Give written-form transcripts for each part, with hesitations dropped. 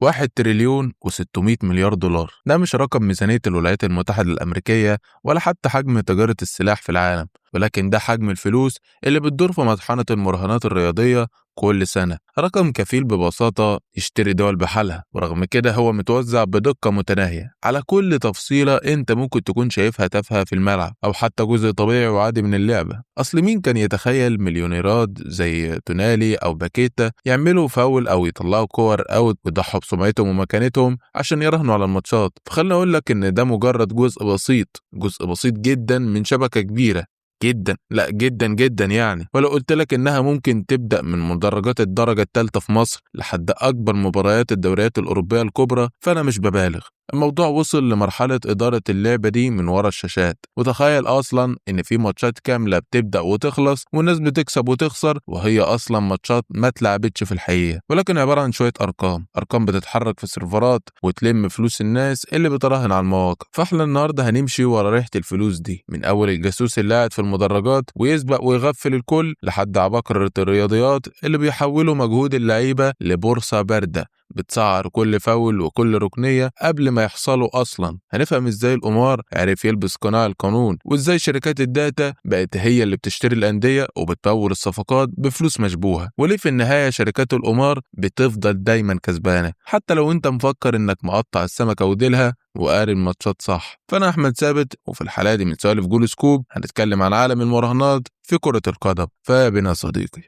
1 تريليون و600 مليار دولار. ده مش رقم ميزانية الولايات المتحدة الأمريكية ولا حتى حجم تجارة السلاح في العالم، ولكن ده حجم الفلوس اللي بتدور في مطحنة المراهنات الرياضية كل سنة. رقم كفيل ببساطة يشتري دول بحالها، ورغم كده هو متوزع بدقة متناهية على كل تفصيلة انت ممكن تكون شايفها تافهة في الملعب أو حتى جزء طبيعي وعادي من اللعبة. أصل مين كان يتخيل مليونيرات زي تونالي أو باكيتا يعملوا فاول أو يطلعوا كور out ويضحوا بسمعتهم ومكانتهم عشان يراهنوا على الماتشات؟ فخليني أقول لك إن ده مجرد جزء بسيط، جزء بسيط جدا من شبكة كبيرة جدا، لا جدا جدا يعني. ولو قلت لك انها ممكن تبدا من مدرجات الدرجة الثالثة في مصر لحد اكبر مباريات الدوريات الاوروبية الكبرى فانا مش ببالغ. الموضوع وصل لمرحلة ادارة اللعبة دي من ورا الشاشات، وتخيل اصلا ان في ماتشات كاملة بتبدا وتخلص والناس بتكسب وتخسر وهي اصلا ماتشات ما اتلعبتش في الحقيقة، ولكن عبارة عن شوية ارقام، ارقام بتتحرك في سيرفرات وتلم فلوس الناس اللي بتراهن على المواقع. فاحنا النهارده هنمشي ورا ريحه الفلوس دي، من اول الجاسوس اللي قاعد في المدرجات ويسبق ويغفل الكل لحد عباقرة الرياضيات اللي بيحولوا مجهود اللعيبة لبورصه باردة بتسعر كل فاول وكل ركنية قبل ما يحصلوا أصلا. هنفهم إزاي القمار عرف يلبس قناع القانون، وإزاي شركات ال data بقت هي اللي بتشتري الأندية وبتطور الصفقات بفلوس مشبوهة، وليه في النهاية شركات القمار بتفضل دايما كسبانة حتى لو أنت مفكر إنك مقطع السمكة وديلها وقاري الماتشات صح. فأنا أحمد ثابت، وفي الحلقة دي من سؤال في جول سكوب هنتكلم عن عالم المراهنات في كرة القدم. فبنا صديقي.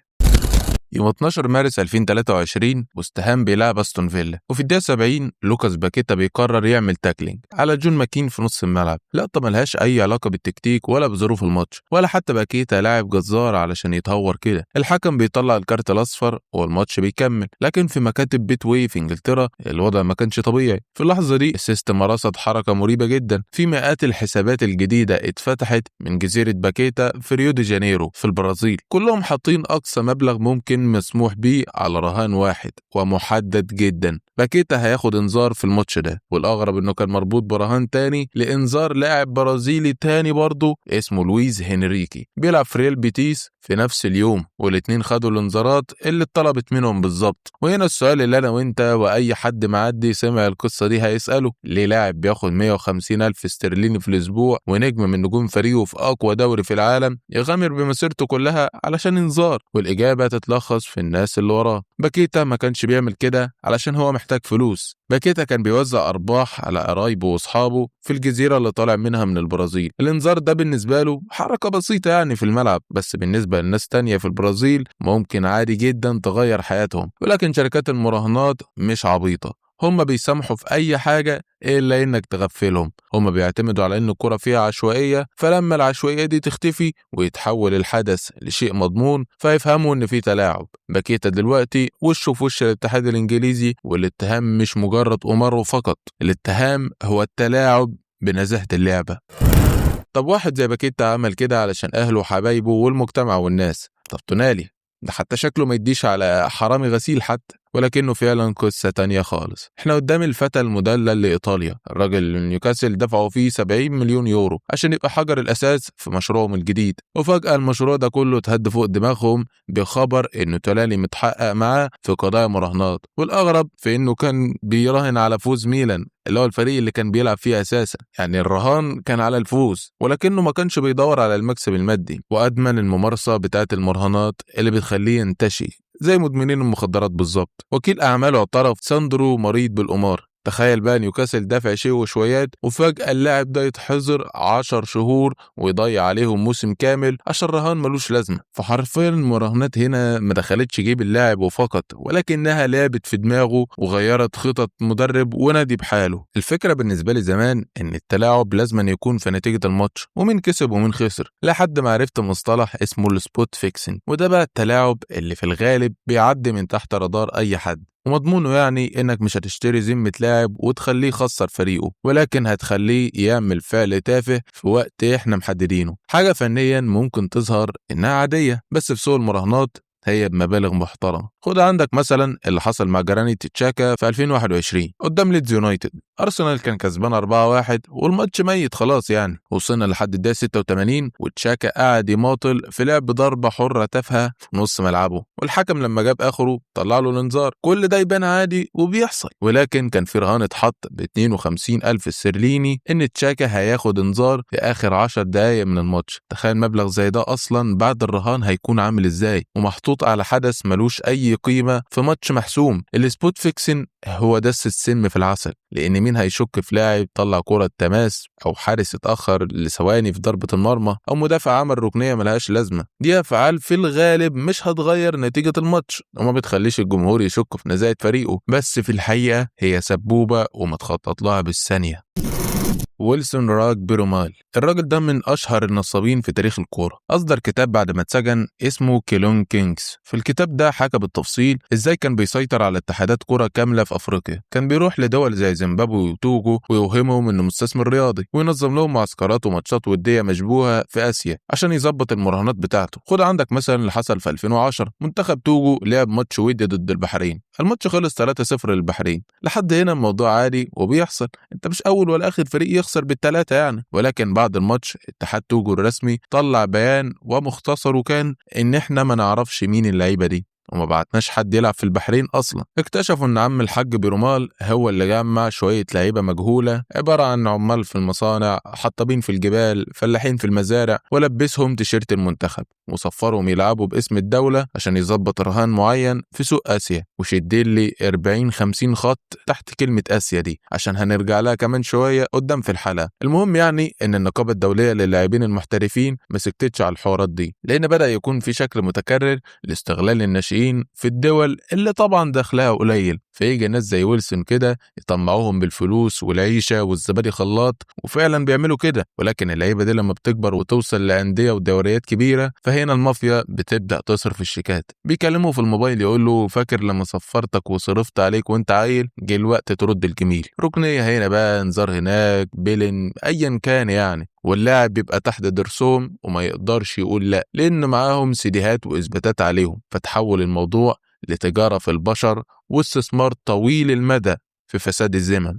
يوم 12 مارس 2023 وستهام بيلعب استون فيلا، وفي الدقيقة 70 لوكاس باكيتا بيقرر يعمل tackling على جون ماكين في نص الملعب. لقطة ملهاش اي علاقة بالتكتيك ولا بظروف الماتش، ولا حتى باكيتا لاعب جزار علشان يتهور كده. الحكم بيطلع الكارت الاصفر والماتش بيكمل، لكن في مكاتب بيتوي في انجلترا الوضع ما كانش طبيعي. في اللحظة دي ال system رصد حركة مريبه جدا، في مئات الحسابات الجديدة اتفتحت من جزيرة باكيتا في ريو دي جانيرو في البرازيل، كلهم حاطين اقصى مبلغ ممكن مسموح بيه على رهان واحد ومحدد جدا. باكيتا هياخد انذار في الماتش ده، والاغرب انه كان مربوط برهان تاني لانذار لاعب برازيلي تاني برضه اسمه لويز هنريكي بيلعب في ريال بيتيس في نفس اليوم، والاتنين خدوا الانذارات اللي اتطلبت منهم بالظبط. وهنا السؤال اللي انا وانت واي حد معدي سمع القصة دي هيساله: ليه لاعب بياخد 150 الف استرليني في الاسبوع ونجم من نجوم فريقه في اقوى دوري في العالم يغامر بمسيرته كلها علشان انذار؟ والاجابة تتلخص في الناس اللي وراه. باكيتا ما كانش بيعمل كده علشان هو محتاج فلوس، باكيتا كان بيوزع أرباح على قرايبه وأصحابه في الجزيرة اللي طالع منها من البرازيل. الإنذار ده بالنسبة له حركة بسيطة يعني في الملعب، بس بالنسبة لناس تانية في البرازيل ممكن عادي جدا تغير حياتهم. ولكن شركات المراهنات مش عبيطة، هم بيسامحوا في أي حاجة إلا إنك تغفلهم. هم بيعتمدوا على إن الكرة فيها عشوائية، فلما العشوائية دي تختفي ويتحول الحدث لشيء مضمون فيفهموا إن في تلاعب. باكيتا دلوقتي وشه في وش الاتحاد الإنجليزي، والاتهام مش مجرد قمار فقط، الاتهام هو التلاعب بنزاهة اللعبة. طب واحد زي باكيتا عمل كده علشان أهله وحبايبه والمجتمع والناس، طب تونالي ده حتى شكله ما يديش على حرامي غسيل حتى، ولكنه فعلا قصة تانية خالص. احنا قدام الفتى المدلل لإيطاليا، الراجل اللي نيوكاسل دفعوا فيه 70 مليون يورو عشان يبقى حجر الأساس في مشروعهم الجديد، وفجأة المشروع ده كله اتهد فوق دماغهم بخبر إنه تولالي متحقق معاه في قضايا مراهنات. والأغرب في إنه كان بيراهن على فوز ميلان اللي هو الفريق اللي كان بيلعب فيه أساسا، يعني الرهان كان على الفوز، ولكنه ما كانش بيدور على المكسب المادي، وأدمن الممارسة بتاعة المراهنات اللي بتخليه ينتشي زي مدمنين المخدرات بالظبط. وكيل أعماله اعترف ساندرو مريض بالقمار. تخيل بقى نيوكاسل دافع شيء وشويات، وفجأة اللاعب ده يتحظر 10 شهور ويضيع عليهم موسم كامل عشان رهان ملوش لازمة. فحرفيا المراهنات هنا ما دخلتش جيب اللاعب وفقط، ولكنها لعبت في دماغه وغيرت خطط مدرب ونادي بحاله. الفكرة بالنسبة لي زمان إن التلاعب لازم يكون في نتيجة الماتش ومين كسب ومين خسر، لحد ما عرفت مصطلح اسمه ال spot fixing، وده بقى التلاعب اللي في الغالب بيعدي من تحت رادار أي حد، ومضمونه يعني انك مش هتشتري ذمة لاعب وتخليه يخسر فريقه، ولكن هتخليه يعمل فعل تافه في وقت احنا محددينه. حاجة فنيا ممكن تظهر انها عادية، بس في سوق المراهنات هي بمبالغ محترمة. خد عندك مثلا اللي حصل مع جرانيت تشاكا في 2021 قدام ليدز يونايتد. أرسنال كان كسبان 4-1 والماتش ميت خلاص يعني، وصلنا لحد الدقيقة 86 وتشاكا قاعد يماطل في لعب ضربة حرة تافهة في نص ملعبه، والحكم لما جاب آخره طلع له الانذار. كل ده يبان عادي وبيحصل، ولكن كان في رهان اتحط ب 52 ألف استرليني إن تشاكا هياخد انذار في آخر 10 دقايق من الماتش. تخيل مبلغ زي ده أصلا بعد الرهان هيكون عامل إزاي، ومحطوط على حدث ملوش أي قيمة في ماتش محسوم. ال spot fixing هو دس السم في العسل، لأن مين هيشك في لاعب طلع كرة تماس، أو حارس اتأخر لثواني في ضربة المرمى، أو مدافع عمل ركنية ملهاش لازمة؟ دي أفعال في الغالب مش هتغير نتيجة الماتش وما بتخليش الجمهور يشك في نزاهة فريقه، بس في الحقيقة هي سبوبة ومتخطط لها بالثانية. ويلسون راج بيرومال، الراجل ده من أشهر النصابين في تاريخ الكورة. أصدر كتاب بعد ما اتسجن اسمه كيلون كينجز. في الكتاب ده حكى بالتفصيل إزاي كان بيسيطر على اتحادات كورة كاملة في أفريقيا. كان بيروح لدول زي زيمبابوي وتوجو ويوهمهم إنه مستثمر رياضي، وينظم لهم معسكرات وماتشات ودية مشبوهة في آسيا عشان يظبط المراهنات بتاعته. خد عندك مثلا اللي حصل في 2010، منتخب توجو لعب ماتش ودي ضد البحرين، الماتش خلص 3-0 للبحرين. لحد هنا الموضوع عادي وبيحصل، انت مش اول ولا اخر فريق يخسر بالثلاثة يعني. ولكن بعد الماتش اتحاد توجو الرسمي طلع بيان ومختصره كان ان احنا ما نعرفش مين اللعيبة دي وما بعتناش حد يلعب في البحرين اصلا. اكتشفوا ان عم الحاج بيرومال هو اللي جمع شوية لعيبة مجهولة عبارة عن عمال في المصانع، حطابين في الجبال، فلاحين في المزارع، ولبسهم تيشيرت المنتخب وصفرهم يلعبوا باسم الدولة عشان يظبط رهان معين في سوق اسيا. وشدين لي 40-50 خط تحت كلمة اسيا دي عشان هنرجع لها كمان شوية قدام في الحلقة. المهم يعني ان النقابة الدولية للاعبين المحترفين ما سكتتش على الحوارات دي، لان بدا يكون في شكل متكرر لاستغلال الناشئين في الدول اللي طبعا دخلها قليل، فيجي ناس زي ويلسون كده يطمعوهم بالفلوس والعيشه والزبادي خلاط، وفعلا بيعملوا كده. ولكن اللعيبة دي لما بتكبر وتوصل لانديه ودوريات كبيرة، فهنا المافيا بتبدا تصرف الشيكات. بيكلمه في الموبايل يقول له فاكر لما صفرتك وصرفت عليك وانت عيل؟ جه الوقت ترد الجميل. ركنيه هنا بقى، انذار هناك، بيلن، ايا كان يعني. واللاعب بيبقى تحت درسهم وما يقدرش يقول لا، لان معاهم سيديهات واثباتات عليهم. فتحول الموضوع لتجارة في البشر واستثمار طويل المدى في فساد الزمن.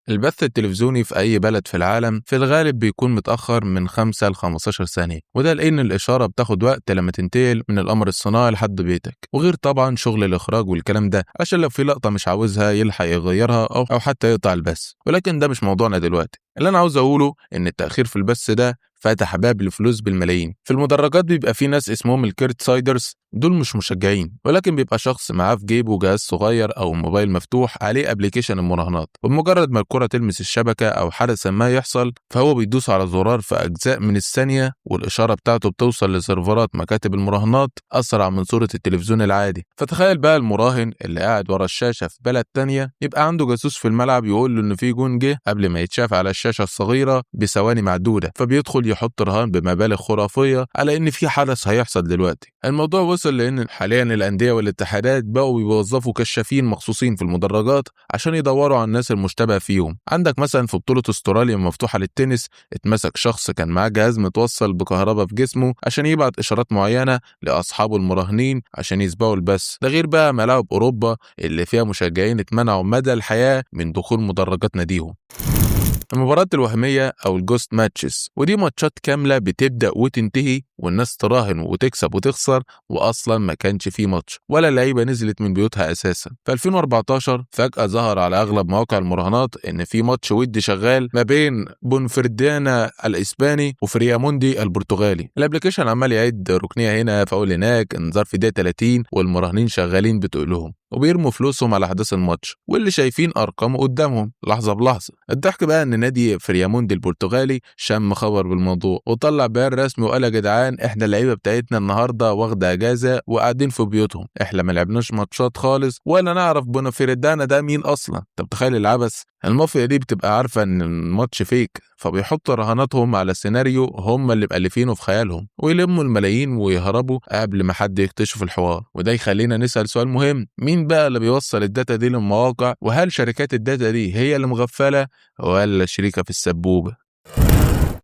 البث التلفزيوني في أي بلد في العالم في الغالب بيكون متأخر من 5 ل 15 ثانية، وده لأن الإشارة بتاخد وقت لما تنتقل من القمر الصناعي لحد بيتك، وغير طبعا شغل الإخراج والكلام ده عشان لو في لقطة مش عاوزها يلحق يغيرها أو حتى يقطع البث. ولكن ده مش موضوعنا دلوقتي. اللي أنا عاوز أقوله إن التأخير في البث ده فتح باب لفلوس بالملايين. في المدرجات بيبقى في ناس اسمهم ال courtsiders، دول مش مشجعين، ولكن بيبقى شخص معاه في جيبه جهاز صغير او موبايل مفتوح عليه application المراهنات، وبمجرد ما الكرة تلمس الشبكة او حدث ما يحصل فهو بيدوس على زرار في اجزاء من الثانية، والاشارة بتاعته بتوصل لسيرفرات مكاتب المراهنات اسرع من صورة التلفزيون العادي. فتخيل بقى المراهن اللي قاعد ورا الشاشة في بلد تانية يبقى عنده جاسوس في الملعب يقول له ان في جون جه قبل ما يتشاف على الشاشة الصغيرة بثواني معدودة، فبيدخل يحط رهان بمبالغ خرافية على ان في حدث هيحصل دلوقتي. الموضوع وصل لان حاليا الاندية والاتحادات بقوا بيوظفوا كشافين مخصوصين في المدرجات عشان يدوروا على الناس المشتبه فيهم. عندك مثلا في بطوله استراليا المفتوحة للتنس اتمسك شخص كان معاه جهاز متوصل بكهرباء في جسمه عشان يبعت اشارات معينة لاصحابه المراهنين عشان يسبقوا البث. ده غير بقى ملاعب اوروبا اللي فيها مشجعين اتمنعوا مدى الحياة من دخول مدرجات ناديهم. المباريات الوهمية أو ال ghost matches، ودي ماتشات كاملة بتبدأ وتنتهي والناس تراهن وتكسب وتخسر، وأصلا ما كانش فيه ماتش ولا لعيبة نزلت من بيوتها أساسا. في 2014 فجأة ظهر على أغلب مواقع المراهنات إن في ماتش ودي شغال ما بين بونفردانا الإسباني وفرياموندي البرتغالي. ال application عمال يعيد ركنية هنا، فاول هناك، انذار في دقيقة 30، والمراهنين شغالين بتقلهم وبيرموا فلوسهم على احداث الماتش واللي شايفين ارقامه قدامهم لحظة بلحظة. الضحك بقى ان نادي فرياموندي البرتغالي شم خبر بالموضوع وطلع بيان رسمي وقال يا جدعان احنا اللعيبة بتاعتنا النهارده واخده اجازه وقاعدين في بيوتهم، احنا ما لعبناش ماتشات خالص ولا نعرف بونافيردانا ده مين اصلا. طب تخيل العبث، المافيا دي بتبقى عارفه ان الماتش fake، فبيحطوا رهاناتهم على سيناريو هم اللي مألفينه في خيالهم ويلموا الملايين ويهربوا قبل ما حد يكتشف الحوار. وده يخلينا نسأل سؤال مهم، مين بقى اللي بيوصل ال data دي للمواقع؟ وهل شركات ال data دي هي اللي مغفلة ولا شريكة في السبوبة؟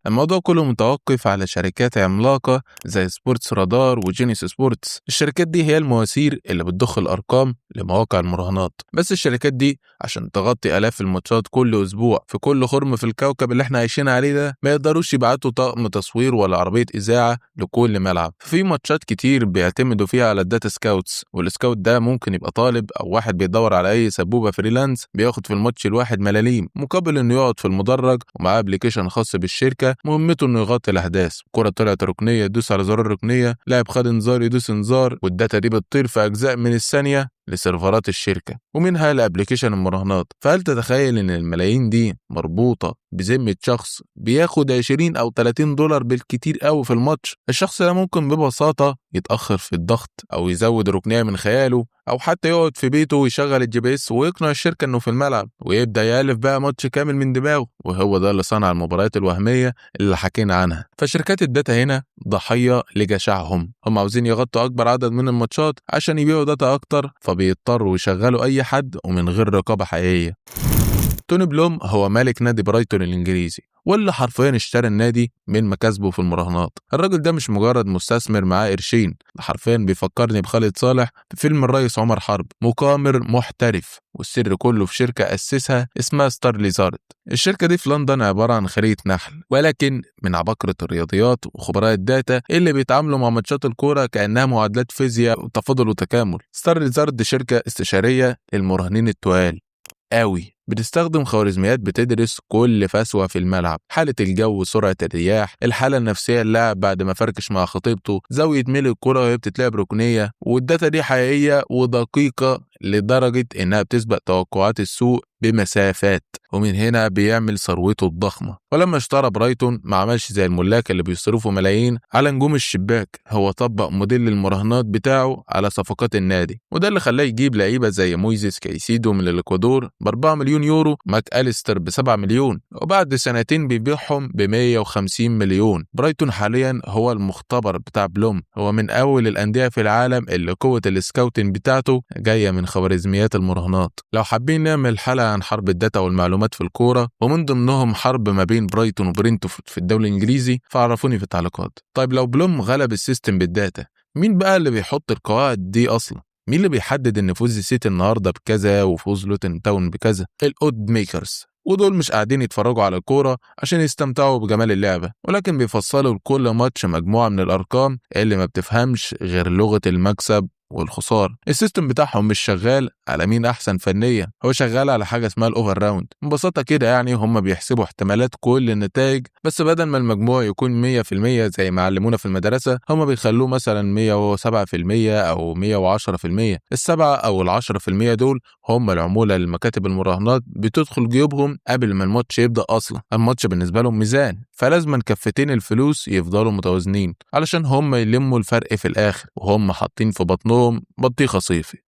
الموضوع كله متوقف على شركات عملاقة زي Sportradar و Genius Sports. الشركات دي هي المواسير اللي بتضخ الأرقام لمواقع المراهنات. بس الشركات دي عشان تغطي آلاف الماتشات كل أسبوع في كل خرم في الكوكب اللي احنا عايشين عليه ده، ما يقدروش يبعتوا طاقم تصوير ولا عربية إذاعة لكل ملعب. في ماتشات كتير بيعتمدوا فيها على ال data scouts، وال scout ده ممكن يبقى طالب أو واحد بيدور على أي سبوبة freelance، بياخد في الماتش الواحد ملاليم مقابل إنه يقعد في المدرج ومعاه application خاص بالشركة مهمته إنه يغطي الأحداث. كرة طلعت ركنية يدوس على زرار الركنية، لاعب خد انذار يدوس انذار، وال data دي بتطير في أجزاء من الثانية لسيرفرات الشركة ومنها ل application المراهنات. فهل تتخيل ان الملايين دي مربوطة بذمة شخص بياخد 20 او 30 دولار بالكتير قوي في الماتش؟ الشخص ده ممكن ببساطة يتأخر في الضغط او يزود ركنية من خياله، او حتى يقعد في بيته ويشغل ال GPS ويقنع الشركة انه في الملعب، ويبدأ يألف بقى ماتش كامل من دماغه. وهو ده اللي صنع المباريات الوهمية اللي حكينا عنها. فشركات ال data هنا ضحية لجشعهم، هم عاوزين يغطوا اكبر عدد من الماتشات عشان يبيعوا data اكتر، فبيضطروا يشغلوا اي حد ومن غير رقابة حقيقية. توني بلوم هو مالك نادي برايتون الإنجليزي، واللي حرفيا اشترى النادي من مكاسبه في المراهنات. الراجل ده مش مجرد مستثمر معاه قرشين، ده حرفيا بيفكرني بخالد صالح في فيلم الريس عمر حرب، مقامر محترف، والسر كله في شركة أسسها اسمها Starlizard. الشركة دي في لندن عبارة عن خلية نحل، ولكن من عباقرة الرياضيات وخبراء ال data اللي بيتعاملوا مع ماتشات الكورة كأنها معادلات فيزياء وتفاضل وتكامل. Starlizard شركة استشارية للمراهنين التقال قوي، بتستخدم خوارزميات بتدرس كل فسوة في الملعب، حالة الجو، سرعة الرياح، الحالة النفسية للاعب بعد ما فركش مع خطيبته، زاوية ميل الكرة وهي بتتلعب ركنية. وال data دي حقيقية ودقيقة لدرجة إنها بتسبق توقعات السوق بمسافات، ومن هنا بيعمل ثروته الضخمة. ولما اشترى برايتون ما عملش زي الملاك اللي بيصرفوا ملايين على نجوم الشباك، هو طبق موديل المراهنات بتاعه على صفقات النادي، وده اللي خلاه يجيب لعيبة زي مويزيس كايسيدو من الإكوادور ب 4 مليون يورو، ماك أليستر ب 7 مليون، وبعد سنتين بيبيعهم ب 150 مليون. برايتون حاليا هو المختبر بتاع بلوم، هو من أول الأندية في العالم اللي قوة ال scouting بتاعته جاية من خوارزميات المراهنات. لو حابين نعمل حلقة عن حرب ال data والمعلومات في الكورة، ومن ضمنهم حرب ما بين برايتون وبرينتفورد في الدوري الإنجليزي، فعرفوني في التعليقات. طيب لو بلوم غلب ال system بال data، مين بقى اللي بيحط القواعد دي أصلا؟ مين اللي بيحدد ان فوز السيتي النهارده بكذا وفوز لوتن تاون بكذا؟ ال odds makers. ودول مش قاعدين يتفرجوا على الكورة عشان يستمتعوا بجمال اللعبة، ولكن بيفصلوا لكل ماتش مجموعة من الأرقام اللي ما بتفهمش غير لغة المكسب والخسارة. ال system بتاعهم مش شغال على مين احسن فنيا، هو شغال على حاجة اسمها ال over round. ببساطة كده يعني هم بيحسبوا احتمالات كل النتائج، بس بدل ما المجموع يكون 100% زي ما علمونا في المدرسة، هم بيخلوه مثلا 107% او 110%. السبعة او 10% دول هم العمولة للمكاتب المراهنات بتدخل جيوبهم قبل ما الماتش يبدا اصلا. الماتش بالنسبة لهم ميزان، فلازم كفتين الفلوس يفضلوا متوازنين علشان هم يلموا الفرق في الاخر، وهم حاطين في بطنهم بطيخه صيفي.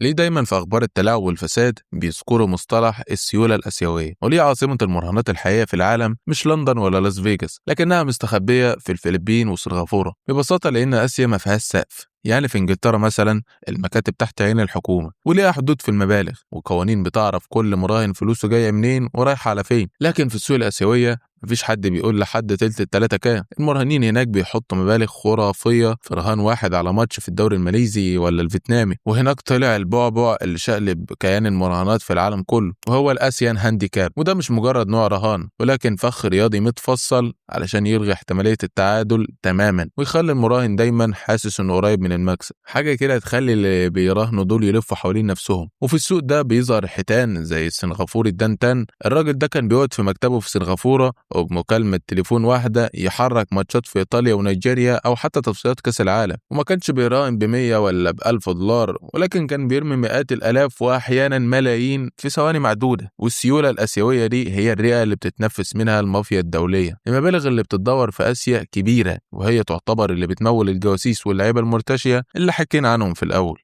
ليه دايما في اخبار التلاعب والفساد بيذكروا مصطلح السيولة الاسيوية؟ وليه عاصمة المراهنات الحقيقية في العالم مش لندن ولا لاس فيجاس، لكنها مستخبيه في الفلبين وسنغافوره؟ ببساطة لان اسيا ما فيهاش سقف. يعني في انجلترا مثلا المكاتب تحت عين الحكومة وليها حدود في المبالغ وقوانين بتعرف كل مراهن فلوسه جاية منين ورايحه على فين، لكن في السوق الاسيوية مفيش حد بيقول لحد تلت التلاتة كام. المراهنين هناك بيحطوا مبالغ خرافية في رهان واحد على ماتش في الدوري الماليزي ولا الفيتنامي، وهناك طلع البعبع اللي شقلب كيان المراهنات في العالم كله، وهو ال Asian handicap. وده مش مجرد نوع رهان، ولكن فخ رياضي متفصل علشان يلغي احتمالية التعادل تماما، ويخلي المراهن دايما حاسس انه قريب من المكسب. حاجة كده تخلي اللي بيراهنوا دول يلفوا حوالين نفسهم. وفي السوق ده بيظهر حيتان زي السنغافوري الدانتان. الراجل ده كان بيقعد في مكتبه في سنغافورة، وبمكالمة تليفون واحدة يحرك ماتشات في إيطاليا ونيجيريا أو حتى تصفيات كأس العالم. وما كانش بيراهن ب100 ولا ب1000 دولار، ولكن كان بيرمي مئات الآلاف وأحيانا ملايين في ثواني معدودة. والسيولة الآسيوية دي هي الرئة اللي بتتنفس منها المافيا الدولية. المبالغ اللي بتتدور في آسيا كبيرة، وهي تعتبر اللي بتمول الجواسيس واللعيبة المرتشية اللي حكينا عنهم في الأول.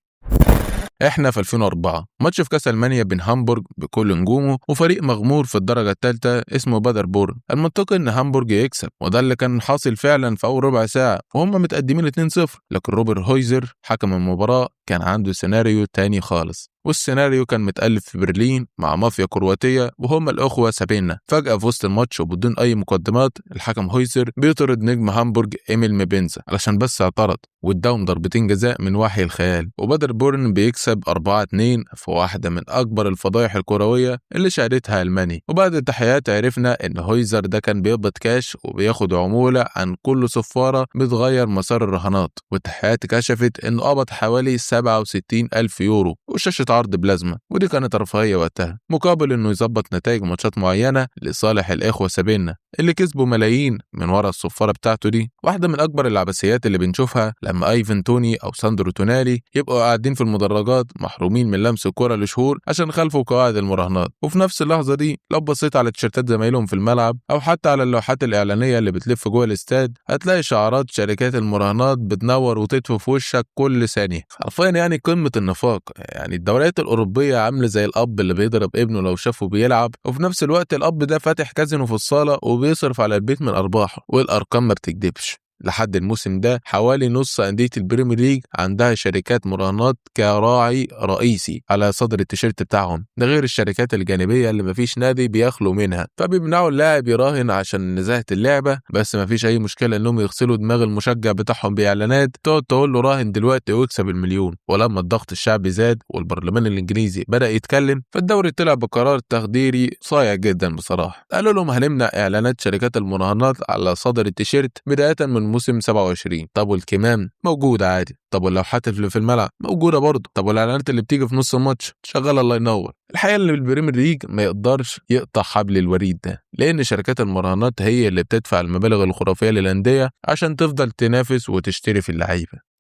احنا في 2004 ماتش في كاس المانيا بين هامبورج بكل نجومه وفريق مغمور في الدرجة الثالثة اسمه بادربورن. المنطقي ان هامبورج يكسب، وده اللي كان حاصل فعلا في اول ربع ساعة وهم متقدمين 2-0، لكن روبرت هويزر حكم المباراة كان كان عنده سيناريو تاني خالص، والسيناريو كان متألف في برلين مع مافيا كرواتية وهم الأخوة سابينا. فجأة في وسط الماتش وبدون أي مقدمات الحكم هويزر بيطرد نجم هامبورج إيميل مبينزا علشان بس اعترض، واداهم ضربتين جزاء من وحي الخيال. وبادربورن بيكسب 4-2 في واحدة من أكبر الفضايح الكروية اللي شهدتها ألمانيا. وبعد التحقيقات عرفنا إن هويزر ده كان بيقبض كاش وبياخد عمولة عن كل صفارة بتغير مسار الرهانات، والتحقيقات كشفت إنه قبض حوالي 67 ألف يورو وشاشة عرض بلازما، ودي كانت رفاهية وقتها، مقابل إنه يظبط نتائج ماتشات معينة لصالح الإخوة سابينا اللي كسبوا ملايين من ورا الصفارة بتاعته دي. واحدة من أكبر العبثيات اللي بنشوفها لما ايفن توني او ساندرو تونالي يبقوا قاعدين في المدرجات محرومين من لمس الكرة لشهور عشان خالفوا قواعد المراهنات، وفي نفس اللحظة دي لو بصيت على تيشيرتات زمايلهم في الملعب او حتى على اللوحات الإعلانية اللي بتلف جوه الاستاد هتلاقي شعارات شركات المراهنات بتنور وتطفي في وشك كل ثانية. حرفيا يعني قمة النفاق. يعني الدوريات الأوروبية عاملة زي الأب اللي بيضرب ابنه لو شافه بيلعب، وفي نفس الوقت الأب ده فاتح كازينو في الصالة وبيصرف على البيت من أرباحه، والأرقام ما بتكدبش. لحد الموسم ده حوالي نص أندية البريمير ليج عندها شركات مراهنات كراعي رئيسي على صدر التيشيرت بتاعهم، ده غير الشركات الجانبية اللي مفيش نادي بيخلو منها، فبيمنعوا اللاعب يراهن عشان نزاهة اللعبة، بس مفيش أي مشكلة إنهم يغسلوا دماغ المشجع بتاعهم بإعلانات تقعد تقول له راهن دلوقتي واكسب المليون. ولما الضغط الشعبي زاد والبرلمان الإنجليزي بدأ يتكلم، فالدوري طلع بقرار تخديري صايع جدا بصراحة. قالوا لهم هنمنع إعلانات شركات المراهنات على صدر التيشيرت بداية من موسم 27. طب والكمام موجودة عادي، طب واللوحات اللي في الملعب موجودة برضه، طب والإعلانات اللي بتيجي في نص الماتش شغالة الله ينور. الحقيقة ان البريمير ليج ما يقدرش يقطع حبل الوريد ده، لأن شركات المراهنات هي اللي بتدفع المبالغ الخرافية للأندية عشان تفضل تنافس وتشتري في اللعيبة.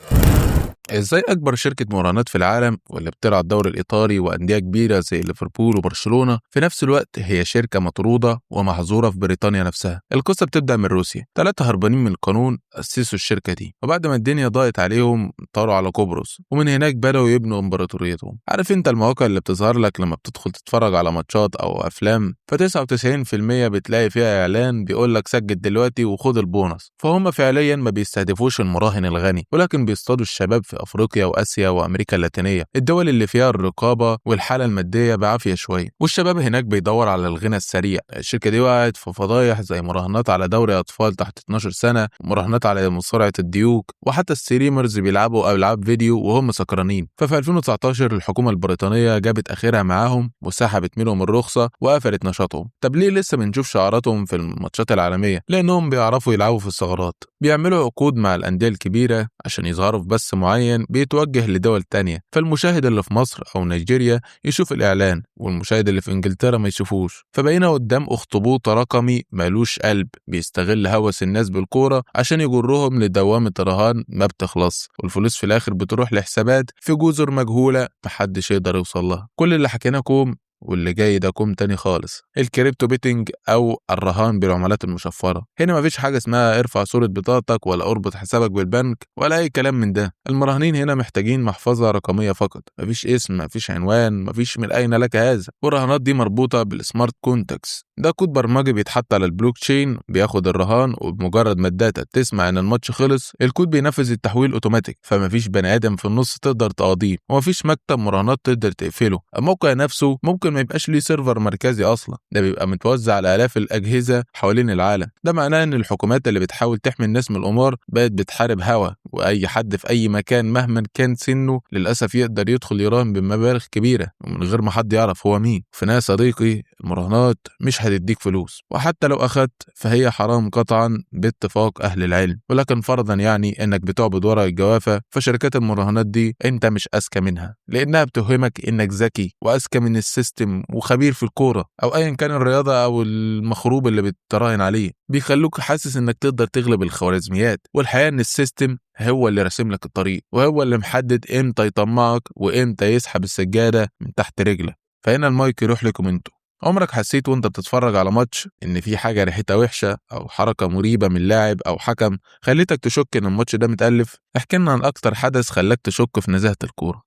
ازاي اكبر شركة مراهنات في العالم واللي بترعى الدوري الايطالي وانديه كبيرة زي ليفربول وبرشلونة في نفس الوقت هي شركة مطروده ومحظوره في بريطانيا نفسها؟ القصة بتبدا من روسيا. 3 هربانين من القانون اسسوا الشركة دي، وبعد ما الدنيا ضاقت عليهم طاروا على قبرص، ومن هناك بداوا يبنوا امبراطوريتهم. عارف انت المواقع اللي بتظهر لك لما بتدخل تتفرج على ماتشات او افلام، ف99% بتلاقي فيها اعلان بيقول لك سجل دلوقتي وخد البونص. فهم فعليا ما بيستهدفوش المراهن الغني، ولكن بيصطادوا الشباب في افريقيا واسيا وامريكا اللاتينية، الدول اللي فيها الرقابة والحالة المادية بعافية شوية، والشباب هناك بيدور على الغنى السريع. الشركة دي وقعت في فضايح زي مراهنات على دوري اطفال تحت 12 سنة، ومراهنات على مصارعه الديوك، وحتى ال streamers بيلعبوا العاب فيديو وهم سكرانين. ففي 2019 الحكومة البريطانية جابت اخرها معاهم وسحبت منهم الرخصة وقفلت نشاطهم. طب ليه لسه بنشوف شعاراتهم في الماتشات العالمية؟ لانهم بيعرفوا يلعبوا في الثغرات، بيعملوا عقود مع الاندية الكبيرة عشان يظهروا في بث معين بيتوجه لدول تانية، فالمشاهد اللي في مصر أو نيجيريا يشوف الإعلان والمشاهد اللي في إنجلترا ما يشوفوش. فبقينا قدام أخطبوط رقمي مالوش قلب بيستغل هوس الناس بالكورة عشان يجرهم لدوامة رهان ما بتخلص، والفلوس في الآخر بتروح لحسابات في جزر مجهولة محدش يقدر يوصل لها. كل اللي حكيناه كوم واللي جاي ده كوم تاني خالص، ال crypto betting او الرهان بالعملات المشفرة. هنا مفيش حاجة اسمها ارفع صوره بطاقتك ولا اربط حسابك بالبنك ولا اي كلام من ده. المراهنين هنا محتاجين محفظة رقمية فقط، مفيش اسم، مفيش عنوان، مفيش من اين لك هذا. والرهانات دي مربوطة بال smart contracts، ده كود برمجي بيتحط على البلوك تشين، بياخد الرهان وبمجرد ما ال data تسمع ان الماتش خلص الكود بينفذ التحويل اوتوماتيك، فمفيش بني ادم في النص تقدر تقاضيه، ومفيش مكتب مراهنات تقدر تقفله. الموقع نفسه ممكن ما يبقاش ليه server مركزي اصلا، ده بيبقى متوزع على الاف الاجهزة حوالين العالم. ده معناه ان الحكومات اللي بتحاول تحمي الناس من القمار بقت بتحارب هوا، واي حد في اي مكان مهما كان سنة للاسف يقدر يدخل يراهن بمبالغ كبيرة ومن غير ما حد يعرف هو مين. فانا صديقي، المراهنات مش هتديك فلوس، وحتى لو اخدت فهي حرام قطعا باتفاق اهل العلم. ولكن فرضا يعني انك بتعبد ورق الجوافه، فشركات المراهنات دي انت مش اذكى منها، لانها بتوهمك انك ذكي واذكى من ال system وخبير في الكورة او ايا كان الرياضة او المخروب اللي بتراهن عليه. بيخلوك حاسس انك تقدر تغلب الخوارزميات، والحقيقة ان ال system هو اللي راسم لك الطريق، وهو اللي محدد امتى يطمعك وامتى يسحب السجادة من تحت رجلك. فهنا المايك يروح لكم انتوا. عمرك حسيت وانت بتتفرج على ماتش ان في حاجة ريحتها وحشة او حركة مريبه من لاعب او حكم خليتك تشك ان الماتش ده متالف؟ احكي لنا عن اكتر حدث خلاك تشك في نزاهة الكورة.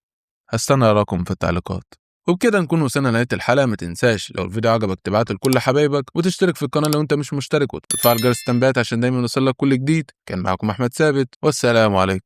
هستنى اراكم في التعليقات. وبكده نكون وصلنا لنهاية الحلقة. ما تنساش لو الفيديو عجبك تبعته لكل حبايبك، وتشترك في القناة لو انت مش مشترك، وتفعل جرس التنبيهات عشان دايما يوصلك كل جديد. كان معاكم احمد ثابت، والسلام عليكم.